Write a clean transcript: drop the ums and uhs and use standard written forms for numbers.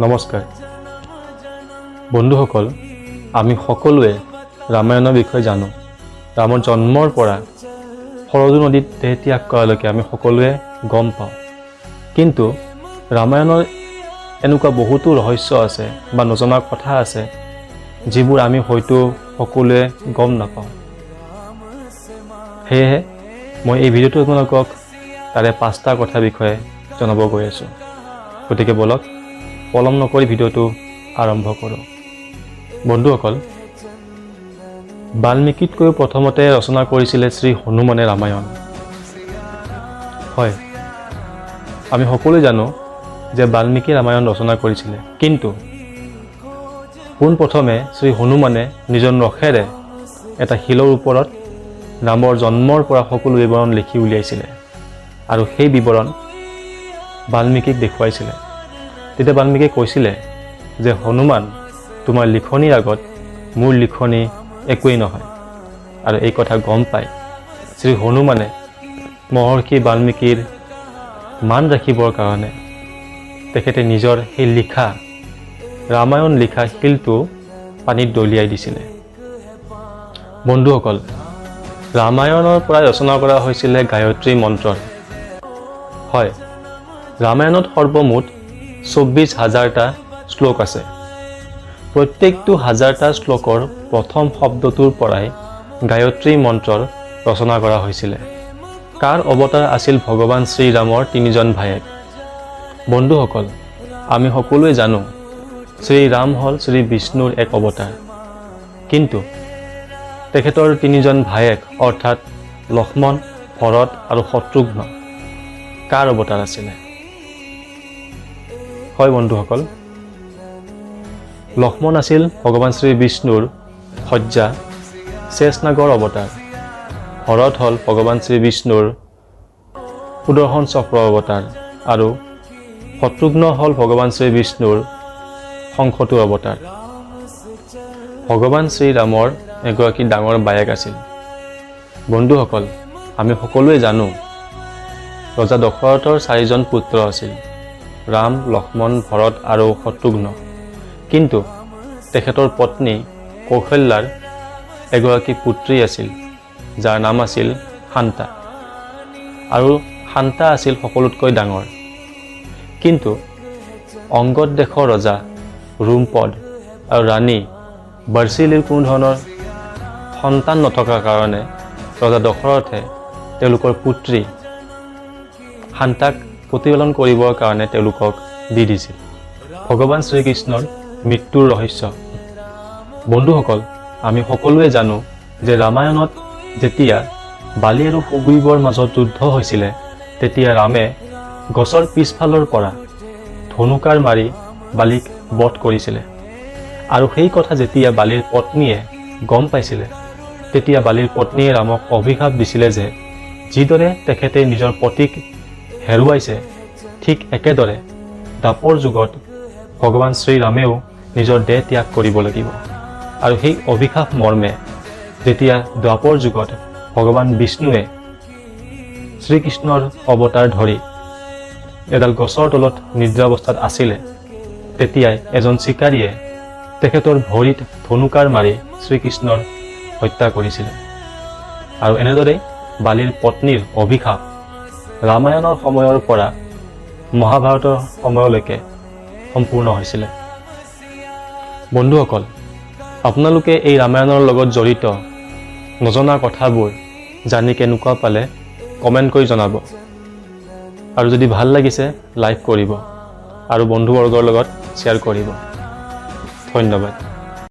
নমস্কাৰ বন্ধুসকল, আমি সকলোৱে ৰামায়ণৰ বিষয়ে জানো। ৰামৰ জন্মৰ পৰা সৰজু নদীত দেহ ত্যাগ কৰালৈকে আমি সকলোৱে গম পাওঁ। কিন্তু ৰামায়ণৰ এনেকুৱা বহুতো ৰহস্য আছে বা নজনা কথা আছে, যিবোৰ আমি হয়তো সকলোৱে গম নাপাওঁ। সেয়েহে মই এই ভিডিঅ'টো আপোনালোকক তাৰে পাঁচটা কথাৰ বিষয়ে জনাব গৈ আছোঁ। গতিকে ব'লক, পলম নকৰি ভিডিঅ'টো আৰম্ভ কৰোঁ। বন্ধুসকল, বাল্মীকিতকৈও প্ৰথমতে ৰচনা কৰিছিলে শ্ৰী হনুমানে ৰামায়ণ। হয়, আমি সকলোৱে জানো যে বাল্মীকি ৰামায়ণ ৰচনা কৰিছিলে, কিন্তু পোনপ্ৰথমে শ্ৰী হনুমানে নিজৰ নখেৰে এটা শিলৰ ওপৰত ৰামৰ জন্মৰ পৰা সকলো বিৱৰণ লিখি উলিয়াইছিলে আৰু সেই বিৱৰণ বাল্মীকিক দেখুৱাইছিলে। তেতিয়া বাল্মীকিয়ে কৈছিলে যে হনুমান, তোমাৰ লিখনিৰ আগত মোৰ লিখনি একোৱেই নহয়। আৰু এই কথা গম পাই শ্ৰী হনুমানে মহৰ্ষি বাল্মীকিৰ মান ৰাখিবৰ কাৰণে তেখেতে নিজৰ সেই লিখা, ৰামায়ণ লিখা শিলটো পানীত দলিয়াই দিছিলে। বন্ধুসকল, ৰামায়ণৰ পৰা ৰচনা কৰা হৈছিলে গায়ত্ৰী মন্ত্ৰৰ। হয়, ৰামায়ণত সৰ্বমুঠ 24 হাজাৰটা শ্লোক আছে। প্ৰত্যেকটো হাজাৰটা শ্লোকৰ প্ৰথম শব্দটোৰ পৰাই গায়ত্ৰী মন্ত্ৰৰ ৰচনা কৰা হৈছিলে। কাৰ অৱতাৰ আছিল ভগৱান শ্ৰীৰামৰ তিনিজন ভায়েক? বন্ধুসকল, আমি সকলোৱে জানো শ্ৰীৰাম হ'ল শ্ৰী বিষ্ণুৰ এক অৱতাৰ। কিন্তু তেখেতৰ তিনিজন ভায়েক, অৰ্থাৎ লক্ষ্মণ, ভৰত আৰু শত্ৰুঘ্ন কাৰ অৱতাৰ আছিলে? হয় বন্ধুসকল, লক্ষ্মণ আছিল ভগৱান শ্ৰী বিষ্ণুৰ শয্যা শেষনাগৰ অৱতাৰ, ভৰত হ'ল ভগৱান শ্ৰী বিষ্ণুৰ সুদৰ্শন চক্ৰ অৱতাৰ আৰু শত্ৰুঘ্ন হ'ল ভগৱান শ্ৰী বিষ্ণুৰ শংখটোৰ অৱতাৰ। ভগৱান শ্ৰীৰামৰ এগৰাকী ডাঙৰ বায়েক আছিল। বন্ধুসকল, আমি সকলোৱে জানো ৰজা দশৰথৰ চাৰিজন পুত্ৰ আছিল, ৰাম, লক্ষ্মণ, ভৰত আৰু শত্ৰুঘ্ন। কিন্তু তেখেতৰ পত্নী কৌশল্যাৰ এগৰাকী পুত্ৰী আছিল, যাৰ নাম আছিল শান্তা আৰু শান্তা আছিল সকলোতকৈ ডাঙৰ। কিন্তু অংগদ দেশৰ ৰজা ৰোমপদ আৰু ৰাণী বৰ্ষিলীৰ কোনো ধৰণৰ সন্তান নথকাৰ কাৰণে ৰজা দশৰথে তেওঁলোকৰ পুত্ৰী শান্তাক প্ৰতিপালন কৰিবৰ কাৰণে তেওঁলোকক দি দিছিল। ভগৱান শ্ৰীকৃষ্ণৰ মৃত্যুৰ ৰহস্য। বন্ধুসকল, আমি সকলোৱে জানো যে ৰামায়ণত যেতিয়া বালি আৰু সুগ্ৰীৱৰ মাজত যুদ্ধ হৈছিলে, তেতিয়া ৰামে গছৰ পিছফালৰ পৰা ধনুকাঁড় মাৰি বালিক বধ কৰিছিলে। আৰু সেই কথা যেতিয়া বালিৰ পত্নীয়ে গম পাইছিলে, তেতিয়া বালিৰ পত্নীয়ে ৰামক অভিশাপ দিছিলে যে যিদৰে তেখেতে নিজৰ পতিক হেৰুৱাইছে, ঠিক একেদৰে দ্বাপৰ যুগত ভগৱান শ্ৰীৰামেও নিজৰ দেহ ত্যাগ কৰিব লাগিব। আৰু সেই অভিশাপ মৰ্মে যেতিয়া দ্বাপৰ যুগত ভগৱান বিষ্ণুৱে শ্ৰীকৃষ্ণৰ অৱতাৰ ধৰি এডাল গছৰ তলত নিদ্ৰাৱস্থাত আছিলে, তেতিয়াই এজন চিকাৰীয়ে তেখেতৰ ভৰিত ধনুকাঁড় মাৰি শ্ৰীকৃষ্ণৰ হত্যা কৰিছিলে। আৰু এনেদৰেই বালিৰ পত্নীৰ অভিশাপ ৰামায়ণৰ সময়ৰ পৰা মহাভাৰতৰ সময়লৈকে সম্পূৰ্ণ হৈছিলে। বন্ধুসকল, আপোনালোকে এই ৰামায়ণৰ লগত জড়িত নজনা কথাবোৰ জানি কেনেকুৱা পালে কমেণ্ট কৰি জনাব আৰু যদি ভাল লাগিছে লাইক কৰিব আৰু বন্ধুবৰ্গৰ লগত শ্বেয়াৰ কৰিব। ধন্যবাদ।